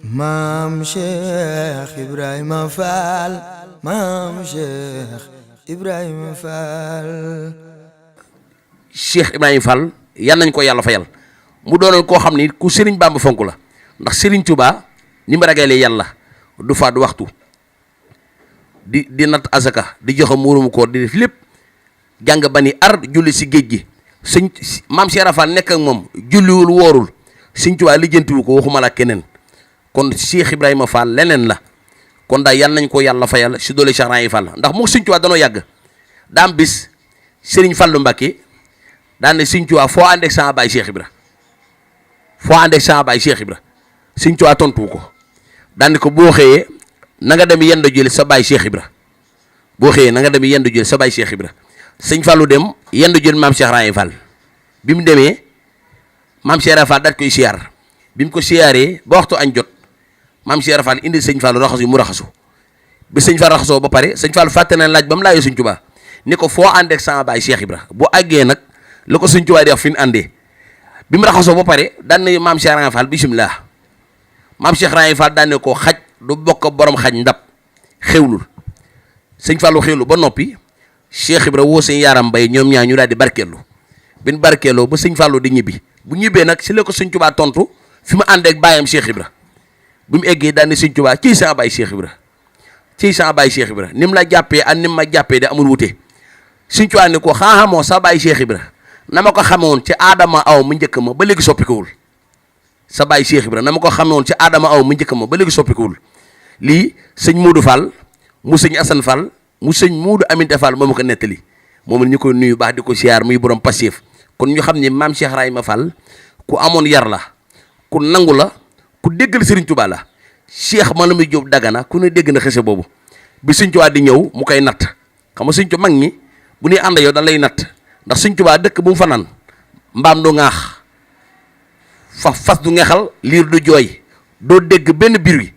maam Cheikh Ibrahima Fall maam Cheikh Ibrahima Fall. Cheikh Ibrahima Fall yal nañ ko yàlla fayal mu doonoon koo xam ni ku Serigne Bamba fonk la ndax Serigne Touba ni mu ragalee yàlla du fa du waxtu di natt azaka di joxe muurum koor di def lépp jàng ba ni ar julli si géej gi sëñ maam Cheikh Fall nekk ak moom julliwul woorul Serigne Touba lijjantiwu ko waxuma la keneen. kon Cheikh Ibrahima Fall leneen la kon daal yal nañ ko yàlla fayal si doole Cheikh Ibrahima Fall ndax moo Sëñ Tuubaa danoo yàgg daam bis Serigne Fallou Mbacké daan ne Sëñ Tuubaa foo ànd ak sama baay Cheikh Ibra foo ànd ak sama baay Cheikh Ibra Sëñ Tuubaa tontu ko daan ne ko boo xëyee na nga dem yendu jël sa baay Cheikh Ibra boo xëyee na nga dem yendu jël sa baay Cheikh Ibra Sëñ Fallou dem yendu jël maam Cheikh Ibrahima Fall bi mu demee maam Cheikh Ibrahima Fall daal koy siyaar bi mu ko siyaaree ba waxtu añ jot. maam Cheikh Fall indi sëñ Fall raxasu yi mu raxasu bi sëñ Fall raxasoo ba pare sëñ Fall fàtte na laaj ba mu laajee sëñ Tuubaa ni ko foo àndeek sama baay Cheikh Ibra bu àggee nag la ko sëñ Tuubaa di wax fi ñu àndee bi mu raxasoo ba pare daan na maam Cheikh Fall bisimilah maam Cheikh Fall daan ne ko xaj du bokk borom xaj ndab xewlul sëñ Fallu xewlu ba noppi Cheikh Ibra woo sëñ Yaaram Mbay ñoom ñaar ñu daal di barkeelu bin barkeeloo ba sëñ Fallu di ñibbi bu ñibbee nag si la ko sëñ Tuubaa tontu fi mu àndeek baayam Cheikh Ibra bi mu eggee daal ne Sëñ Tuubaa ciy sama baay Cheikh Ibra ciy sama baay Cheikh Ibra ni mu la jàppee ak ni mu ma jàppee de amul wute Sëñ Tuubaa ne ko xaaxamoo sa baay Cheikh Ibra na ma ko xamewoon ci aadama aw mu njëkk ma ba léegi soppikuwul sa baay Cheikh Ibra na ma ko xamewoon ci aadama aw mu njëkk ma ba léegi soppikuwul lii sëñ Moodu Fall mu sëñ Asan Fall mu sëñ Moodu Aminta Fall moo ma ko nettali moom ñu koy nuyu baax di ko siyaar muy borom Pastef kon ñu xam ne maam Cheikh Ibrahima Fall ku amoon yar la ku nangu la ku déggal Serigne Touba la Cheikh Malamine Diop Dagana ku ne dégg na xese boobu bi Serigne Touba di ñëw mu koy natt xam nga Serigne Touba mag ñi bu ñuy ànd yow da lay natt ndax Serigne Touba dëkk bu mu fanaan mbaam du ŋaax fas du ngexal liir du jooy doo dégg benn biir wi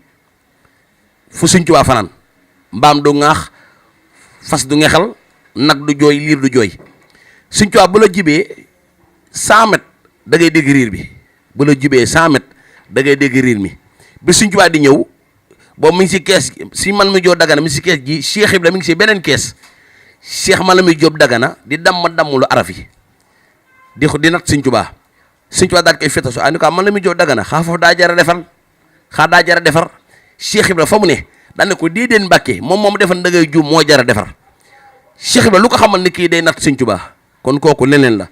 fu Serigne Touba fanaan mbaam du ŋaax fas du ngexal nag du jooy liir du jooy Serigne Touba bu la jibee 100 mètres da ngay dégg riir bi bu la jibee 100 mètres da ngay dégg riir mi bi Sëñ Tuubaa di ñëw boobu mi ngi si kees si man mi Jóob Dagana mi ngi si kees gi Cheikh Ibra mi ngi si beneen kees Cheikh Malamine Jóob Dagana di damm lu araf yi di nat Sëñ Tuubaa Sëñ Tuubaa daal koy fetasu andi ko Malamine Jóob Dagana xaa foofu daa jara defar Cheikh Ibra fa mu ne daan ne ko déedéet Mbàkke moom defar da ngay juum moo jara defar Cheikh Ibra lu ko xamal ni kii day nat Sëñ Tuubaa kon kooku leneen la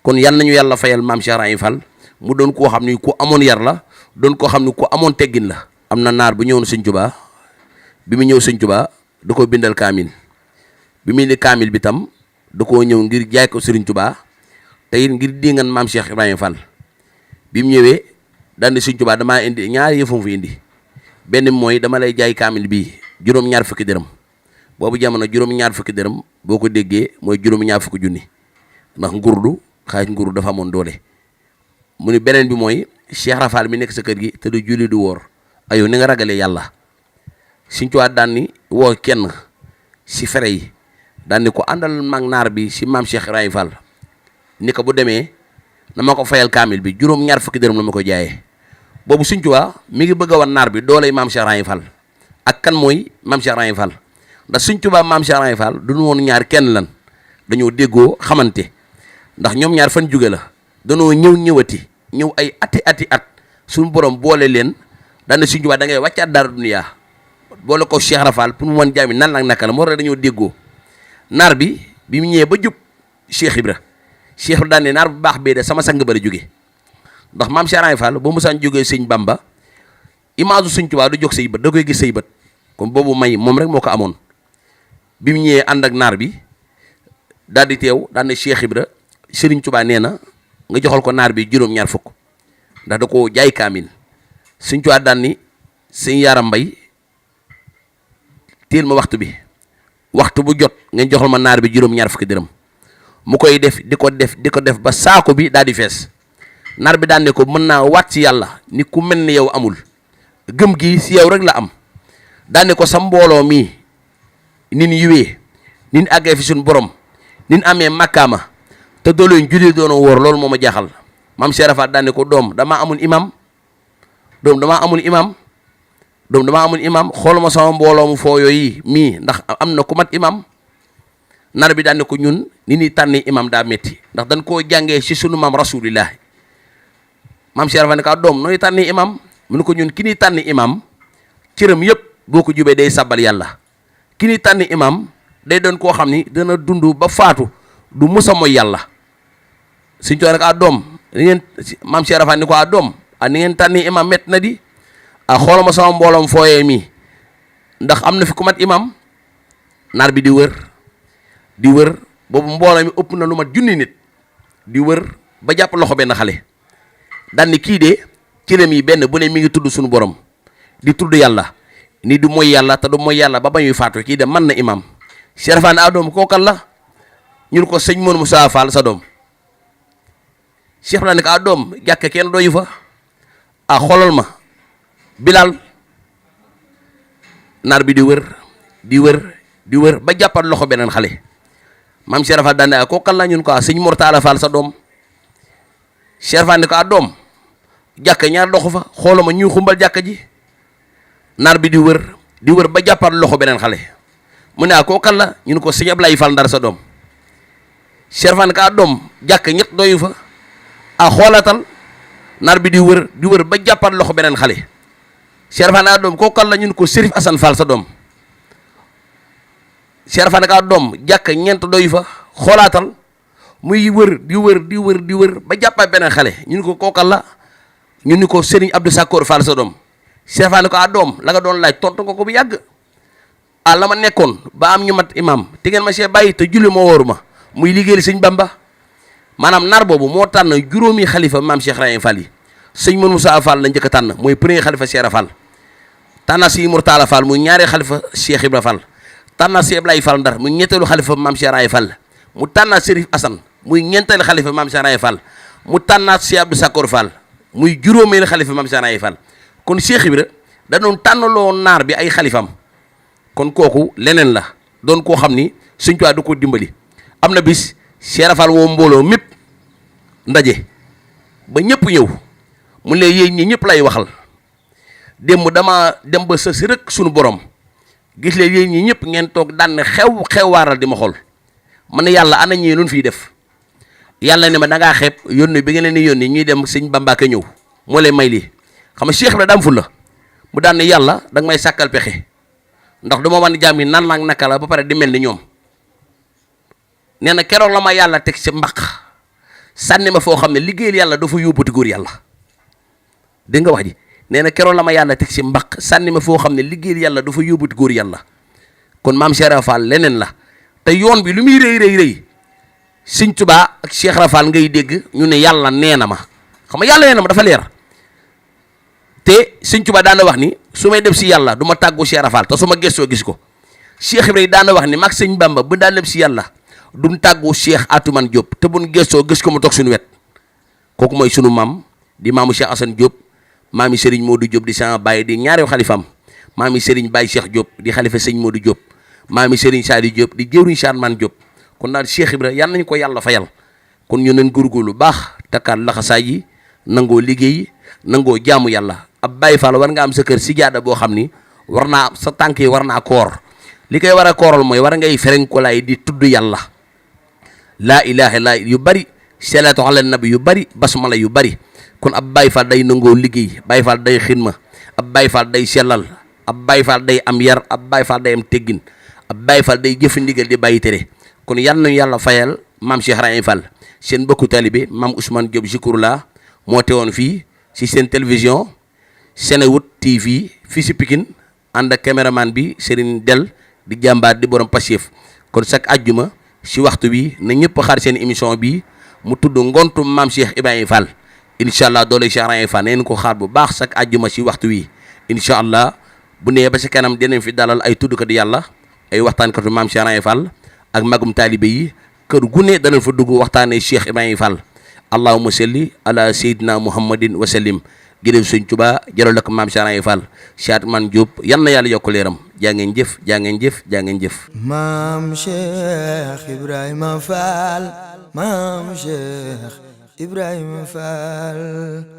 kon yal nañu yàlla fayal maam Cheikh Ibrahima Fall mu doon koo xam ni ku amoon yar la doon koo xam ni ku amoon teggin la am na naar bu ñëwoon Sëñ Tuubaa bi mu ñëw Sëñ Tuubaa da ko bindal kaamil bi muy ni kaamil bi tam da koo ñëw ngir jaay ko Sëriñ Tuubaa te it ngir dingan maam Cheikh Ibrahima Fall bi mu ñëwee daan ne Sëñ Tuubaa damaa indi ñaari yëfam fi indi benn mooy dama lay jaay kaamil bii juróom-ñaar fukki dërëm boobu jamono juróom-ñaar fukki dërëm boo ko déggee mooy juróom-ñaar fukki junni ndax ngurdu xaaj ngurdu dafa amoon doole mu ni beneen bi mooy Cheikh Rafal mi nekk sa kër gi te du julli du woor ayow ni nga ragalee yàlla Sëñ Tuubaa daan ni woo kenn si fere yi daan ni ko àndal mag naar bi si maam Cheikh Ibrahima Fall ni ko bu demee na ma ko fayal kaamil bi juróom-ñaar fukki dërëm la ma ko jaayee boobu Sëñ Tuubaa mi ngi bëgg a wan naar bi dooley maam Cheikh Ibrahima Fall ak kan mooy maam Cheikh Ibrahima Fall ndax Sëñ Tuubaa maam Cheikh Ibrahima Fall duñu woon ñaar kenn lan dañoo déggoo xamante ndax ñoom ñaar fan jóge la danoo ñëwati ñëw ay ati at suñu borom boole leen daan na Sëñ Tuubaa da ngay wàccaat dara duniyaa boole ko Cheikh Rafal pour mu wan jaami nan la naka la moo tax dañoo déggoo naar bi mu ñëwee ba jub Cheikh Ibra daan ne naar bu baax bee de sama sang bari jóge ndax maam Cheikh Rafal boo mosaan jógee Sëñ Bamba image Sëñ Tuubaa du jóg say bët da koy gis say bët kon boobu may moom rek moo ko amoon bi mu ñëwee ànd ak naar bi daal di teew daan ne Cheikh Ibra Sëriñ Tuubaa nee na nga joxal ko naar bi juróom-ñaar fukk ndax da ko jaay kaamil Sëñ Tuubaa daan ni sëñ Yaaram Mbay téel ma waxtu bu jot ngeen joxal ma naar bi juróom-ñaar fukki dërëm mu koy def di ko def ba saako bi daal di fees naar bi daan ne ko mën naa waat ci yàlla ni ku mel ni yow amul gëm gi si yow rek la am daan ne ko sa mbooloo mii nin yiwee nin àggee fi suñu borom nin amee makkaama te dooluñ julli doonoo wóor loolu moo ma jaaxal maam Cheikh Rafal daan ne ko doom damaa amul imam doom damaa amul imam xooluma sama mbooloo mu foo yooyu mii ndax am na ku mat imam. nar bi daan ne ko ñun ni ñuy tànni imam daa métti ndax dañ koo jàngee ci sunu maam rasulillah maam Cheikh Ibra ne ko doom nooy tànni imam mu ne ko ñun ki ñuy tànni imam cëram yëpp boo ko jubee day sabbal yàlla ki ñuy tànni imam day doon koo xam ni dana dund ba faatu du musa mooy yàlla suñ too ne ko doom ni ngeen maam Cheikh Ibra ni ko doom ni ngeen tànni imam métti na di xoolama sama mbooloom fooyee mii ndax am na fi ku mat imam naar bi di wër boobu mbooloo mi ëpp na lu mat junni nit di wër ba jàpp loxo benn xale daan ni kii de cëram yi benn bu ne mi ngi tudd suñu borom di tudd yàlla ni du mooy yàlla te du mooy yàlla ba ñuy faatu kii de mën na imam Cheikh Fall doom kookal la ñun ko sëñ Mor Moussa Fall sa doom Cheikh Fall ne ko doom jàkk kenn doyu fa xoolal ma Bilal naar bi di wër ba jàppat loxo beneen xale maam Cheikh Fall daan ne kookal la ñun ko sëñ Mor Talla Fall sa doom Cheikh Fall ne ko doom jàkk ñaar doxu fa xoolal ma ñuy xumbal jàkk ji naar bi di wër ba jàppat loxo beneen xale mu ne kookal la ñun ko sëñ Ablaye Fall Ndar sa doom Cheikh Fall ne ko doom jàkk ñett doyu fa xoolatal naar bi di wër ba jàppat loxo beneen xale Cheikh Fall ne doom kookal la ñun ko Serif Assane Fall sa doom Cheikh Fall ne doom jàkk ñeent doyu fa xoolaatal muy di wër ba jàppat beneen xale ñun ko kookal la ñun ni ko Serigne Abdou Sakkoor Fall sa doom Cheikh Fall ne ko doom la nga doon laaj tontu nga ko bu yàgg la ma nekkoon ba am ñu mat imam te ngeen ma see bàyyi te julli moo wóoru ma muy liggéeyal sëñ Bamba maanaam nar boobu moo tànn juróomi xalifa maam Cheikh Ibrahima Fall yi sëñ Mor Moussa Fall la njëkk a tànn mooy premier xalifa Cheikh Fall tànn si Mor Talla Fall muy ñaaree xalifa Cheikh Ibra Fall tànn si Ablaye Fall Ndar muy ñetteelu xalifa maam Cheikh Ibrahima Fall mu tànnaat Serif Assane muy ñeenteelu xalifa maam Cheikh Ibrahima Fall mu tànnaat si Abdou Sakkoor Fall muy juróomeelu xalifa maam Cheikh Ibrahima Fall kon Cheikh Ibra da doon tànnaloo naar bi ay xalifam kon kooku leneen la doon koo xam ni Sëñ Tuubaa du ko dimbali am na bis Cheikh Fall woo mbooloo mépp ndaje ba ñëpp ñëw mu ne yéen ñi ñëpp lay waxal démb dama dem ba sës rek sunu borom gis leen yéen ñi ñëpp ngeen toog daan xewaaral di ma xool man ne yàlla ana ñii luñ fiy def yàlla ne ma da ngaa xeeb yónni bi nga leen di yónni ñuy dem sëñ Bamba ka ñëw moo lay may lii xam nga Cheikh Ibra daam ful la mu daan ne yàlla da nga may sàkkal pexe ndax du ma mën jaam yi nan la naka la ba pare di mel ni ñoom nee na keroog la ma yàlla teg ci mbaq sànni ma foo xam ne liggéeyal yàlla dafa yóbbuti góor yàlla dégg nga wax ji nee na keroog la ma yàlla teg ci mbaq sànni ma foo xam ne liggéeyal yàlla dafa yóbbuti góor yàlla kon maam Cheikh Ibra Fall leneen la te yoon bi lu muy rëy Sëñ Tuubaa ak Cheikh Ibra Fall ngay dégg ñu ne yàlla nee na ma xam nga yàlla nee na ma dafa leer te Sëñ Tuubaa daan na wax ni su may dem si yàlla du ma tàggu Cheikh Ibra Fall te su ma gëstoo gis ko Cheikh Ibra daan na wax ni mag sëñ Bamba bu daan dem si yàlla duñ tàggu Cheikh Atoumane Diop te buñ gëstoo gis ko mu toog suñu wet kooku mooy sunu maam di maamu Cheikh Assane Diop maami Serigne Modou Diop di sama baay di ñaareelu xalifam maami Serigne Baye Cheikh Diop di xalifa sëñ Modou Diop maami Serigne Sadi Diop di jëwriñ Charman Diop kon daal Cheikh Ibra yal nañu ko yàlla fayal kon ñu neen góorgóorlu baax takkaat laxasaay yi nangoo liggéey nangoo jaamu yàlla ab Baye Fall war nga am sa kër si jaada boo xam ni war naa sa tànk yi war naa koor li koy war a kooral mooy war ngay ferenkolaay di tudd yàlla laa ilaha illa yu bari salaatu ala nabi yu bari basmala yu bari kon ab Baye Fall day nangoo liggéey Baye Fall day xidma ab Baye Fall day sellal ab Baye Fall day am yar ab Baye Fall day am teggin ab Baye Fall day jëf ndigal di bàyyi tere kon yal nañu yàlla fayal maam Cheikh Ibrahima Fall seen mbokku taalibe maam Ousmane Diop Zikrullah moo teewoon fii si seen télévision Senewood TV fii si Pikine ànd ak caméraman bi Serigne Del di jàmbaar di borom Pastef kon chaque àjjuma si waxtu bi na ñëpp xaar seen émission bi mu tudd ngontu maam Cheikh Ibrahima Fall incha allah doole Cheikh Ibrahima Fall neen ko xaar bu baax chaque àjjuma si waxtu wi incha allah bu nee ba si kanam dinañ fi dalal ay tuddkat yàlla ay waxtaankatu maam Cheikh Ibrahima Fall ak magum taalibe yi kër gu ne danañ fa dugg waxtaanee Cheikh Ibrahima Fall allahumma salli ala sayyidina muhammadin wa sallim jërëjëf Sëñ Tuubaa jëral ak maam Cheikh Ibrahima Fall Cheikh Man Diop yal na yàlla yokk leeram jaa ngeen jëf jaa ngeen jëf jaa ngeen jëf. maam Cheikh Ibrahima Fall maam Cheikh Ibrahima Fall